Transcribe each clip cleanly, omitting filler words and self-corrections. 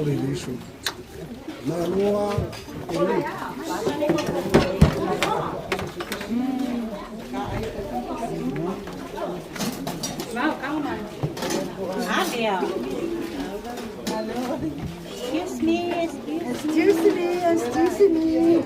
Excuse me, excuse me, excuse me.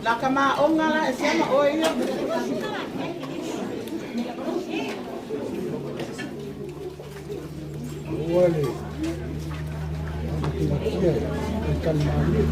La kama onga la siama o ia. Ua le matia e kalmalie.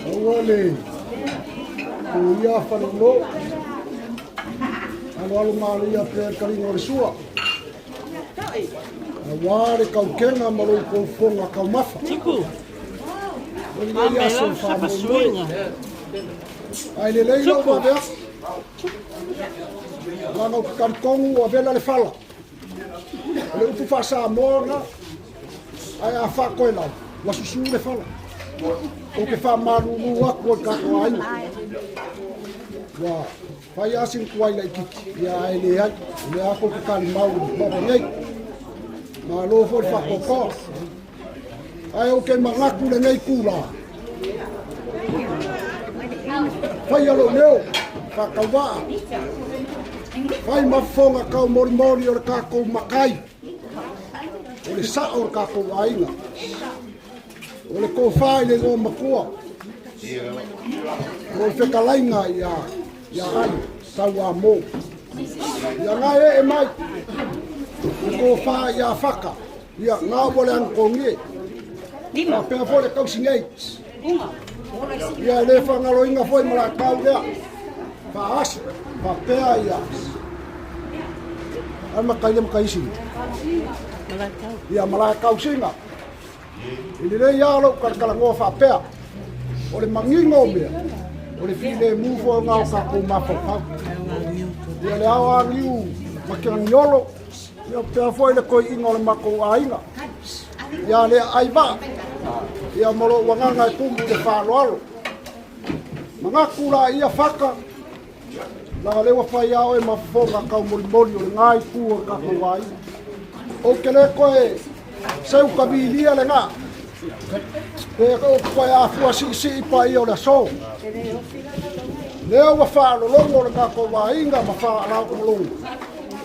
Aua le tuia falelo. Alo alo malia pe kalinga o le sua. Aua le kaukena ma lou koufoga kaumafa. Tuku. O lenei aso e faamoemoe. Ae lelei lau vave aku. Laga ou te talitonu ua vela le fala. O le upu faa-Samoa na, ae a faatoelau, ua susu le fala. Ou te faamalulu atu ai tatou aiga. Ua fai lava sina tuai laitiiti, ia ae leai, o lea lava tou te talimau i le Maota nei. Malo foi le faatoatoa. Ae ou te manatu lenei tula. Faia lou leo, faatauvaa. Fai ma fofoga taumolimoli o le tatou matai. O le sao o le tatou aiga. O le tofa i le igoa matua. O le fetalaiga ia ia Ali Tauamo. Ia ngai ee mai. Le tofa ia Faka. Ia ngā ua le anakogie. Faapea foi le tausi nei. Ia e le faagaloina foi ma latou lea. Faasi, faapea ia. Ai matai le matai isi. Ia malae tausiga. I lelei lava lou talatalanoa faapea, o le manino o mea, o le filemu foi o na o tatou mafaufau. Ia le ao aniu ma Kelagiolo, ia pea foi le toeaina o le matou aiga, ia le aai vaa, ia ma lou agaga e tumu i le faaaloalo. Manatu la ia Faka, Leaga lea ua fai lava oe ma fofoga taumolimoli o lena itu o le tatou aiga. Ou te le toe seu tavilia lena. Pe ou te toe afua siisii paia o le aso. Lea ua faalologo le tatou aiga ma faalaolologo.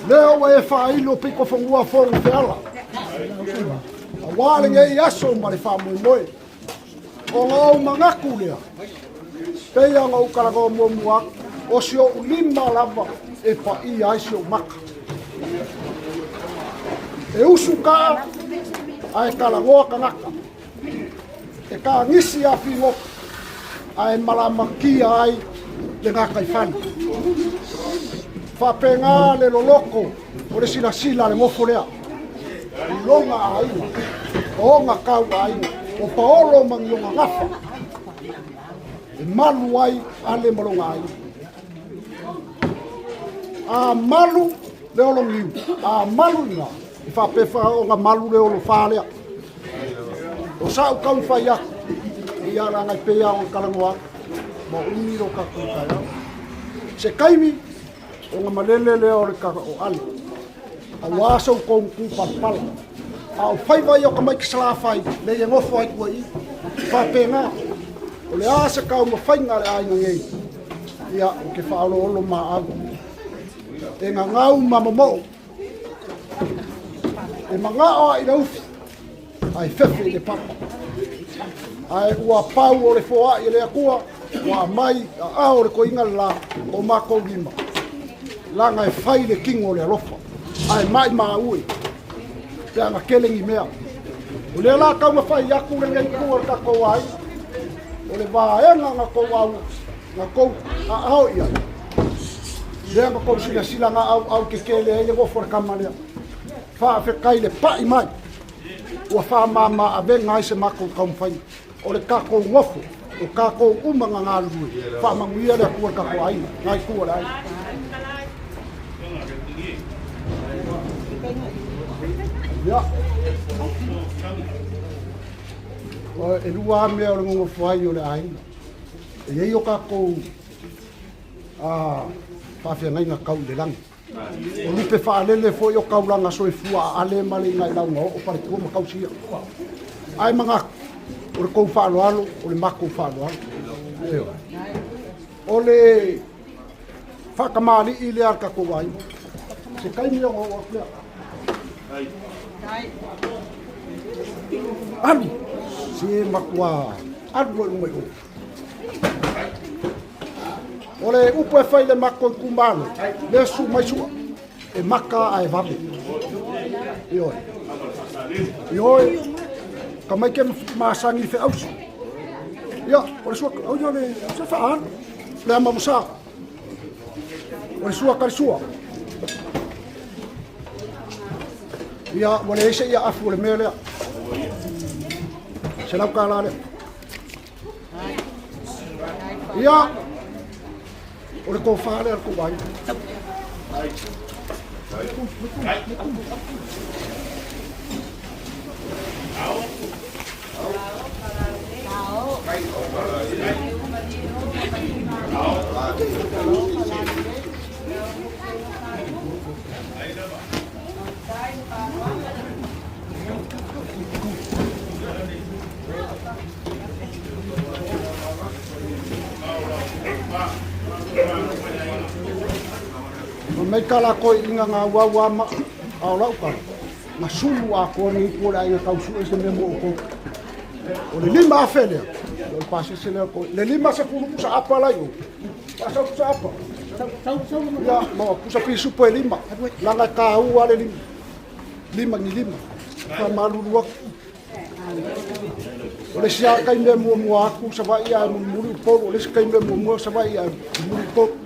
Lea ua e faailo pito fanua fono feala. Aua lenei aso ma le faamoemoe. Ona ou manatu lea, pei ona ou talanoa muamua atu, o si ou lima lava e paia ai si ou maka. E usu kaa, ae talanoa tagata. E kagisi a figota, ae malamatia ai le gataifale. Faapena le loloto o le silasila a le nofo lea i lona aiga, o ona tau aiga, o Paolo ma ni ona gafa e malu ai Ale ma lona aiga. A malu le ologiu, a malu i ina, e faapea ona malu le olofā lea. O sa'u taumafai atu, ia leaga e pei lava ona talanoa atu, ma umi lo tatou taeao. Se taimi ona malele lea o le o Ale, aua so outou matupalapala. A o faiva ia o tamaiti Salafai, lei e nofo ai tua i i. Faapena, o le a se taumafaiga a le aiga nei, ia, ou te faaoloolo maau. E gagau ma momoo, e manao a i le ufi, ae fefe i le papa. Ae ua pau o le foai e le Atua, ua aumai aao o le toeaina le la o matou lima, laga e fai le tino o le alofa, ae maimau e pe ana tele ni mea. O lea la taumafai atu lenei itu o le tatou aiga, o le vaega na tou au, na tou aao i ai, lea na tou silasila na auau tetele ai le nofo a le tama lea. Faafetai le pai mai, ua faamama avega ai se matou taumafaiga. O le tatou nofo, o tatou uma na galulue, faamanuia le Atua i le tatou aiga, na itu o le aiga. Ia. E lua lava mea o le nonofo ai o le aiga. E i ai o tatou faafeagaiga tau i le lagi. O lupe faalele foi o taulaga soifua a Ale ma le iga i lauga oo faletua ma tausia. Ae manatu, o le tou faaaloalo, o le matou faaaloalo. Ioe. O le faatamalii lea a le tatou aiga. Se taimi ona oo atu lea. Alu! Se matua alu loa i luma i o. O le upu e fai i le matou itumalo, le su mai sua, e maka ae vave. Ioe. Ioe, ka mai ke masani i feausi. Ia, o le sua, o ia le, se whaalu, le ama musa. O le sua ka le sua. Ia, ua leai se ia afu o le mea lea. Se lau tālā lea. Ia, o le tofa lea a le tou aiga. Ma mai ka lākou i inga ngā uaua ma a o lau tala, na sulu atoa nei itu o le aiga tau sue se mea mo outou. O le 5,000 lea, o le pasese lea, le 50 pusa apa la i o. Pasau pusa apa. Ia, ma pusa pisupo e lima. Laga e tāua le lima. Lima ni lima. Faamalulu atu. O le isi lava taimi e muamua atu Savaii ae mulimuli Upolu, o le isi taimi e muamua Savaii ae mulimuli Upolu.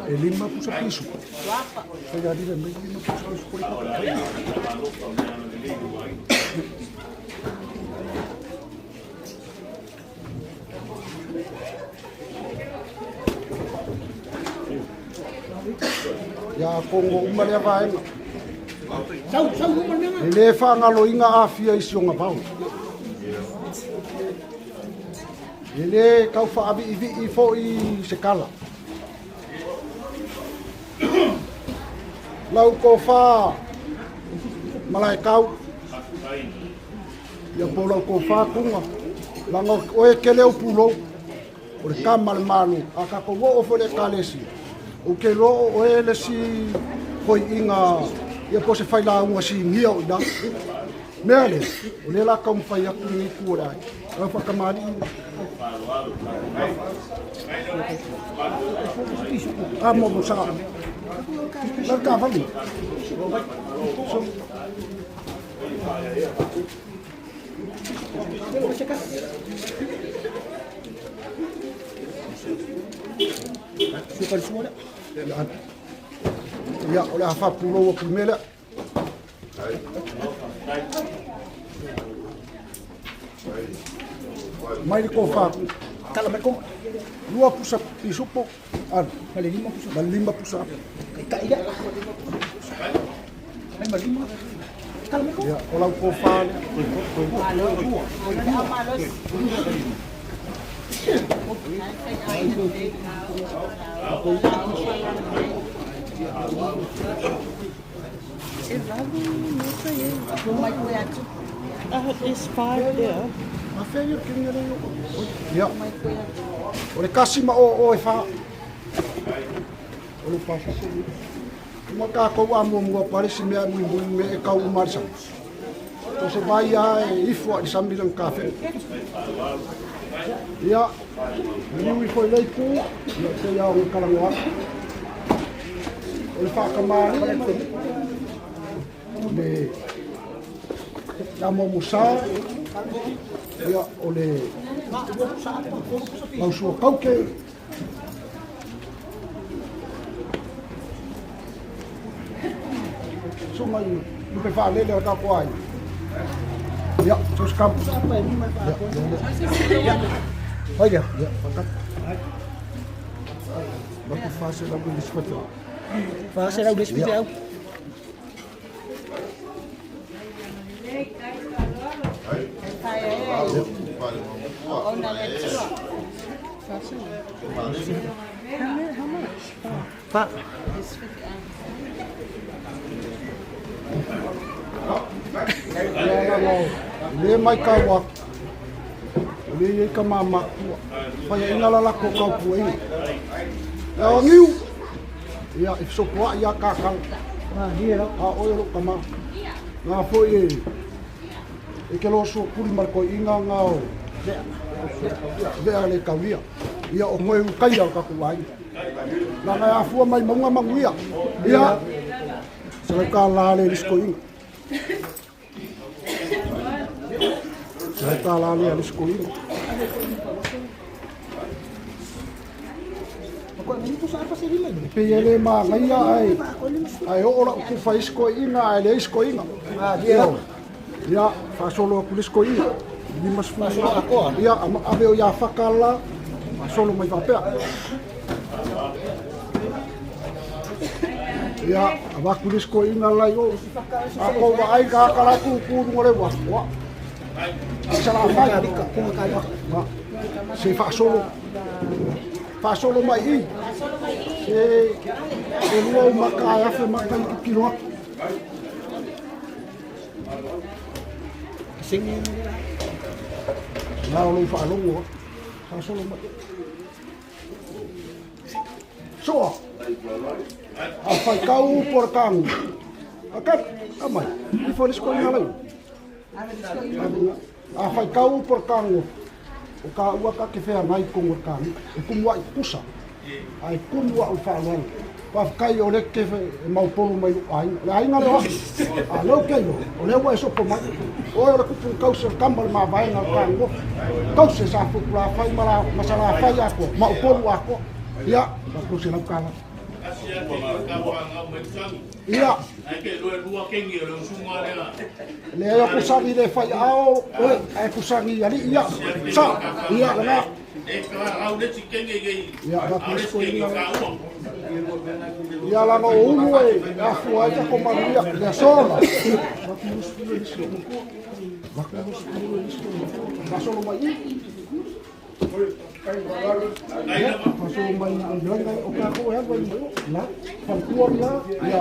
E lima pusa pisu. Fai a lima pusa pisu kore Ia kongo uma lea vaega. E le faagaloina afia i sioga vao. E le tau faaviivii foʻi se kala. Lau tofā malaekau. Ia po lau tofā kuga. Laga oe kele o pulou. O le kama le malo. A tatou oo foi le ekalesia. Ou te iloa o oe le isi toeaina ia po o se failauga sinia o i ina. Mea lea, o lea o le a taumafai atu lenei itu o le aiga. Lau faatamalii. A mo mo sa. Lau taavale. So. Ia, o le a faapulou atu i le mea lea. Mai le tofa. Tala mai konga. Lua pusa pisupo. Alu. Ma le lima pusa. Ma le lima pusa. Taitai lea. Mai ma lima. Tala mai konga. Ia, o lau tofa lea. There's 5 there. Ia. O le kasi ma o o e wha. O le pasa. Uma tākou a mua mua parisi mea mui mui me e kau umari sami. To se vai a e ifo a i sami lang kafe. Ia, niu ifo i lei pū, ia te ia o kalangoa. O le whakamāri, le ia mo musa, ia o le lausua kauke. So mai lupe whaalele o tākou ai. Ia, so se kampu. Ia, Hai lea. ia, whakat. Batu whase lau le sifatu. Fa se rau le sifatu au. Fa. Ia, la, le mai kau aku. Le i ka mama kua. Whai ina la lako kau puaina. Ia o ngiu. Ia, e sopoa ia kakau. Ma ni rau. A oe o kama. Ngā foi e. E ke loso kuri mar ko inga ngā o. Vea le kaulia. Ia o ngoe ukaia o kaku ai. La ngai afua mai maunga manguia. Ia. Se lau ka la le lisko inga. Se lau ka la le lisko inga. Ko ni pusa apa se lima. Pe ele ma ngaia ai. Ai o ora ku fa isko inga ai le isko inga. Ma ni rau. Ia faasolo atu le isko inga. Lima sefulu. Faasolo atoa. Ia ave o ia whakala. Faasolo mai faapea. Ia avaku le isko inga lai o. A ko wa ai ka kala ku ku runga le wa. Wa. Sala fai. Se faasolo. Faasolo mai i. Se e lua o maka ai afe maka i kilo atu. Singi. La o lou faalogo. Faasolo mai. Soa. A faitau upu o le kagu. Aka, amai. Ifo le siko ina lau. A faitau upu o le kagu. O ka ua ka ke whea ngai kongo le kagu. E kumu ai kusa. Ai kumu au whaaloalo. Faafetai o le ke e maupolu mai lou aiga. O le aiga lea o au. A lea ou te iloa, o lea ua e sopo mai. Oe o le kupu tausi o le tama o le mavaega o le Tagogofa. Tausi e Safotulafai ma la, ma Salafai atoa, ma Upolu atoa. Ia, $300. Ia. Leai o kusagi le fai ao, oe, ae kusagi alii ia. Sa, ia, lena. Ia, avatu isi koina. Ia lana o ulu e afua ai tako manuia le aso la. Fasolo mai i. Ia, fasolo mai i laina o kako e alu ai mai o. La, faletua la, ia.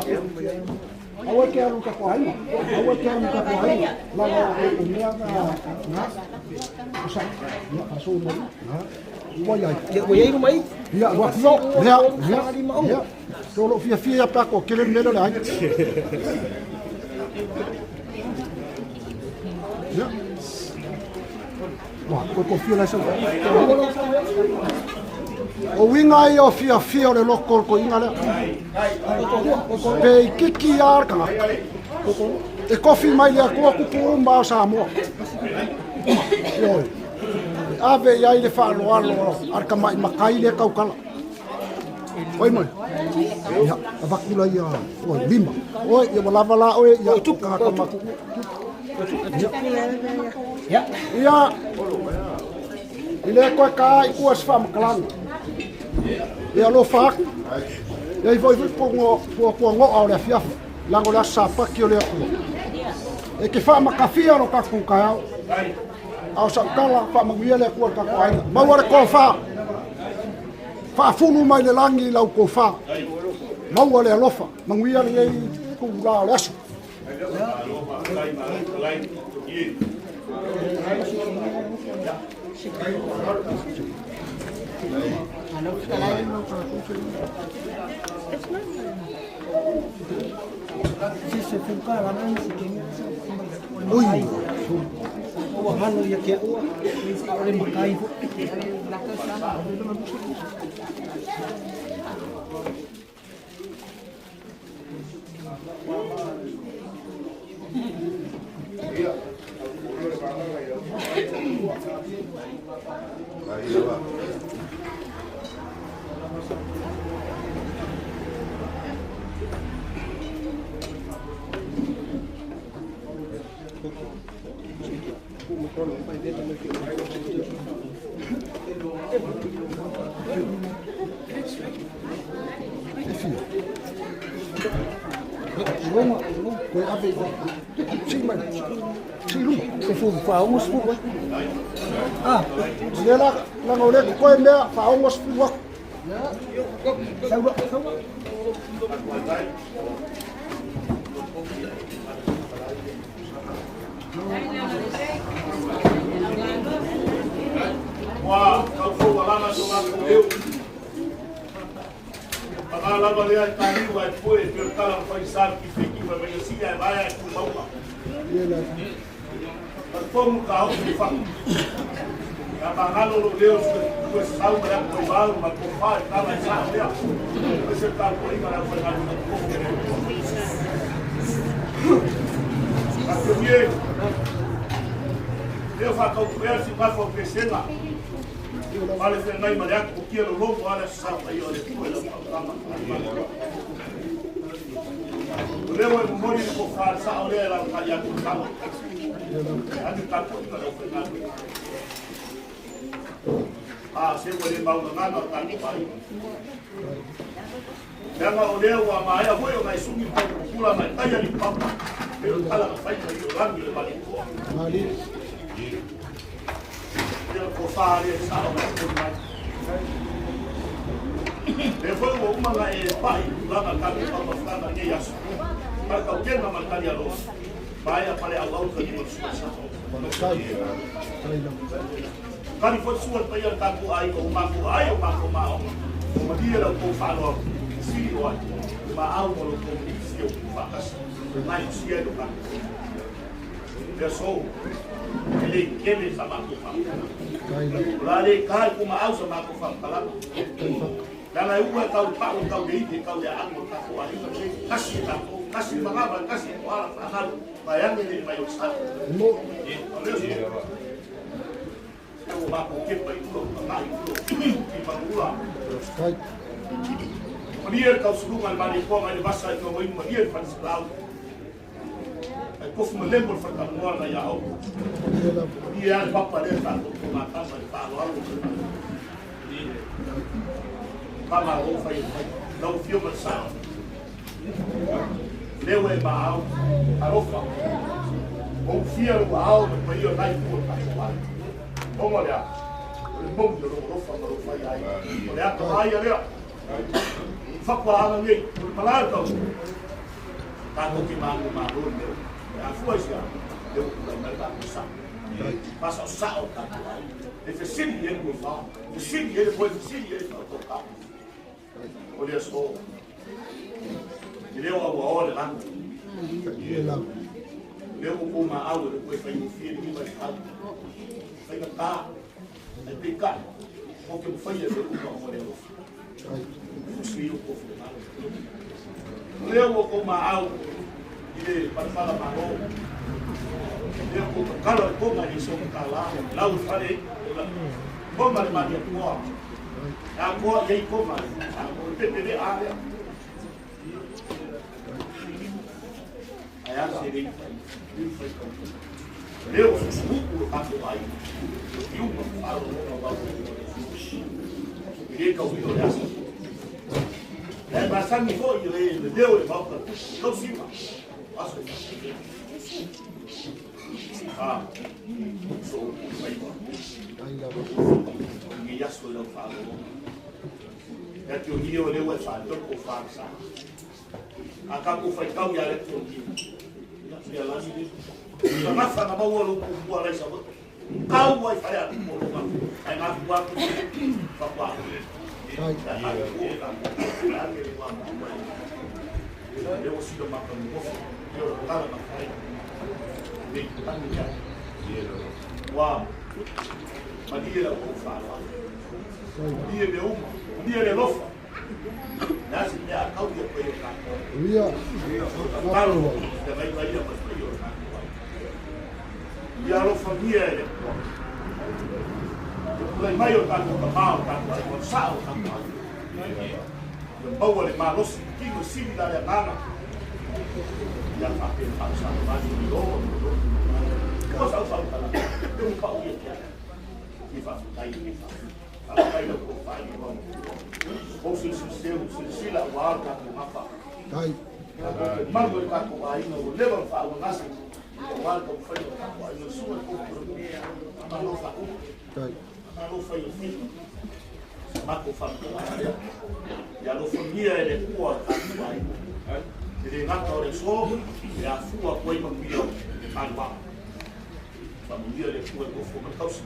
Aua e te alu i tako aiga. Aua e te alu i tako aiga. Lana o mea na, na, o sa, ia, fasolo mai i. Na, ua iai. Ia, ua iai luma i. Ia, ua fio, ia, ia, ia. So lo fiafia ia pe ako kele mele le aiga. Ia. Ua, koe ko fia lai sau. O uiga ia o fiafia o le loko o le toeaina lea. Pe i kiki lava le tagata, e kofi mai le Atua kupu uma o Samoa. Uma, ioe. E ave i ai le faaaloalo a le tamai matai lea tautala. Oi mai. Ia, avatu laia, oi, lima. Oi, ia ua lava la oe, ia, tagata matutua. Ia, ia, i le koe ka i kua se faamatalaga. Ia alofa atu. Ia ifo ifo po pua pua ngoa o le afiafi. Lago o le aso Sapati o le Atua. E te faamatafia lo tatou taeao. A o sau tala, faamanuia le Atua i le tatou aiga. Maua le tofa. Faafulu mai le lagi i lau tofa. Maua le alofa. Manuia lenei itula o le aso. Ui. Ua hano ia ke ua, ʻaʻole makai hoʻi. E fia. Koe ave i Sii mai. Sii luma. Se fu 60 e. Ah. O lea la, laga o lea koe mea 60 atu. Saua, saua. Ua tau lava so matou leo. Paga lava lea i taliu ai poe e pei o le tala na fai i sa le kifiki fai mai ia sia e vaea e tu mauga. Talitonu ka oo i fatu. Ia magalo lou leo sue sau ma le atu faivao ma le tofa i tala i sao lea. Aemaise le tapuaiga a le aufaigaluega totofi a le Atua. Afiogi e, lea faatautoea le siugafa o Pesega. Fale feagai ma le atu o tia lologo a le Aso Sa Paia o le Atua i lau faautaga. O lea ua e momoli le tofa le sao lea e alaalatai atu i tama. Atu tapuaiga le aufaigaluega. A se ua le maugagana o tatou aiga. Leaga o lea ua maea foi ona e suni le taupulapula ma e taia liupapa, pei o le tala na fai mai i o lagi o le Malietoa. Ia le tofa lea e sao na momoli mai. Lea foi ua uma ona e pai i tulaga tatou taumafataga i nei aso, ma le tautega ma le tali alofa, maea paleauau le taliga o le sua sao. Tali foi sua le paia o le tatou aiga, o matou ai o matou maoga. Ua malie la outou faaaloalo, fesili o ai, le maau ma lo outou fiafia ua tuufaatasi, gaiosia ai lo tatou faiva. Le aso, e le tele sa matou faamatalaga. O le a le ta i kumaau sa matou faamatalaga. Leaga e uma e tau le pau, e tau le ivi, e tau le aano o le tatou aiga lenei. Tasi e tatou, tasi le manava, tasi le toala faagalu, vaeane le mai o le sa. O le aso, se ua matou kepa i ula, ua tagai i ula, i manuula. Malie le tausuluga i le Malietoa i le vasa i Gauainu, malie le Faleselau. Ai tofu ma lemo le faletalanoa na ia ou. Malie a le papa lea tatou tomatama i le faaaloalo. Kama o fai o fai. Lau afio ma le sao. Leo e maau. Alofa. O ufia le ua ao me paia nai tua tatou ai. Onga lea. O le mauli o lou alofa ma lou fai ai. O le ata mai lea. Fakua aga nei. O le malai tau. Tatou te malu malo i leo. E afua i se a. Leo ua tulai mai tatou sao. Faasaosao tatou ai. E fesili i ai le tofa. Fesili i ai le foe, fesili i ai le faautautau. O le aso. E le o auaoa le lagi. Leo ua kou maau e le koe faigofie le iva i tau. Faigata. Ai peitai, o ke mawhai e le uma o le alofa. Fusi i o kofi le malo. Lea ua kou maau i le palapala malo. Lea kou tatalo e koma i so matala. Lau i fale i. Koma le mali atua. A koa i ei koma. A ko pepe le a lea. Ai a se rei whai. Rei whai kau. Leo susuhuku o tatou aiga. I uma faalogologo mau o le I le tauilo le asa. E masani foi i le le leo le maota tausima. Aso e Ah, so faiva. Ngi aso i lau faalogologo. Ia te o o leo e whaatoro ko whaasa. A ka ko whaitau ia le te o nio. Ia lani le. Tagafa na maua lo ku lai sa kau ai whare atu mo longa. Ai ngā kua ku whakua. Leo sila maka ngofi. Leo tala na whai. Nei tangi kia. Wa. Malie la kou whaaloa. Malie le uma. Malie le lofa. Nā se mea kau ia koe o tātou. Ia. Talo, te vai vai ia mai o tātou. Ia alofa mia e le Atua. Te pulai mai o tātou tamā o tātou ai, o sa o tātou ai. Ia maua le malosi, kino sili la le agaga. Ia whape whaasalo mani i o, o sa usau tala. Te mu pau ia kia. Ki whafutai, ki whafutai lau ko whai o. O silsil silsila wa tātou ngawha. Tai. Malu e tātou aiga ua leva ona faaugagase auā le taumafaiga o tatou aiga le susuga i le koutou malo faauma Tai. malo fai o faiva sa matou faamatalaga lea ia alofagia e le Atua tatou aiga e le gata o le aso e afua atu ai manuia o maluā faamanuia le Atua i nofo ma le tausi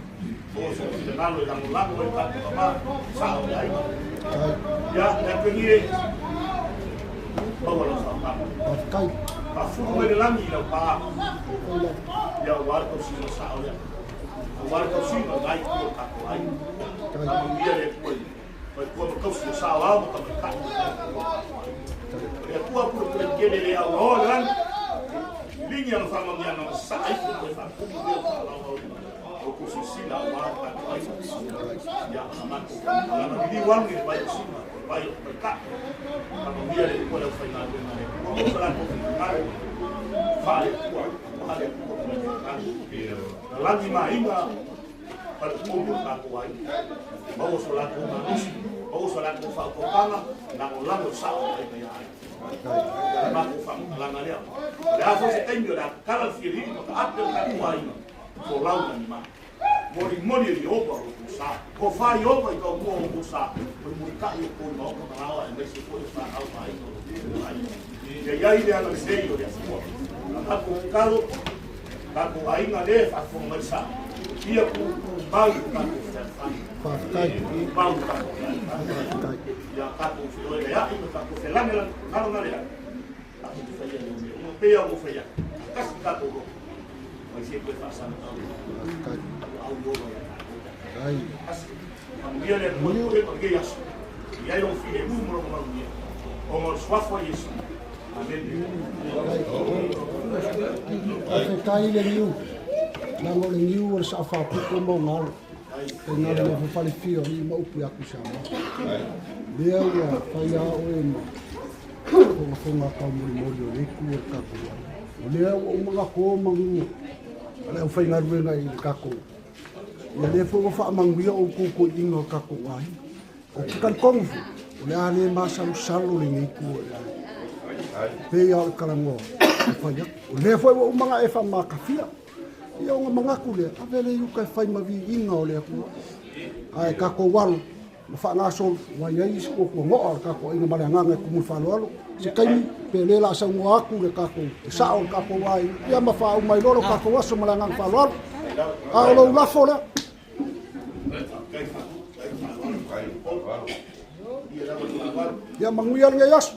o so finagalo e lagolago ai tatou tama sao le aiga Tai. ia le atuegi e maua lau faautaga Faafetai. faafulu mai le lagi i lau pā ia auā le tausiga sao lea auā le tausiga o nai tua o tatou aiga faamanuia le Atua i mai tua ma tausi o sao ao ma tamaitai o tatou aiga le Atua pulepule tele le auaoa le lagi ligi ana faamanuiaga ma sasaa ifo toe faatumu lea o faalauauina o kou silasila auā le tatou aiga ia amatou alana liliu anu i le vai o sima vai o tamaitai faamanuia le Atua le aufaigaluega a le Atua mo sa latou finagalo faale Atua o hale Atua ma le lalagi maina faletolu o tatou aiga maua so latou malosi maua so latou faautautaga lagolago i sao aiga ia aiga le matou faamatalaga lea o le a foi se taimi o le a tatala le fialili ma taape o tatou aiga folau lagi ma molimoli e Ieova o tou sa tofa Ieova i taumua o tou sa o le mulitai o tou maota malaoa aemaise foi o fanau ma aiga o lo aiga ia iai le agalelei o le Atua a tatou tatalo tatou aiga lea e faafofoga mai sa Ia tumau lo tatou fealofani. Faafetai. Tumau lo tatou fealofani. Faafetai. Ia tatou feoelea'i ma tatou felagelagale tatou te faia ia mea uma pei lava ua fai atu. Tasi tatou loto. Mai se toe faasagatau. Faafetai. Au i ola ia tatou. Ai. Tasi. Manuia le Atua i le lenei aso. I ai lou filemu ma lona manuia. Ona o le suafa o Iesu. Amene. Faafetai le niu. Leaga o le niu o le saa faapito ma ona alo. Faiga le nofo falefia o alii ma upu ia Tuisamoa. Lea ua fai a oe ma fogafoga taumolimoli o le itu o le tatou aiga. O lea ua uma ona to manu a le aufaigaluega i le tatou. Ia lea foi ua faamanuia outou toeaiina o le tatou aiga. Ou te talitonu foi, o le a le masalosalo lenei itu o le aiga. Pei lava o le talanoa e fai atu. O lea foi ua uma ona e faamatafia. Ia ona manatu lea, ave lea i uta e fai ma viiga o le Atua. Ae tatou alo ma faagasolo, ua i ai isi tuatuanoa o le tatou aiga ma le agaga e tumu i le faaaloalo. Se taimi, pe le la saunoa atu le tatou, e sao le tatou aiga, ia ma faauma ai loa lo tatou aso ma le agaga faaaloalo. A o lou lafo lea. Ia manuia lenei aso.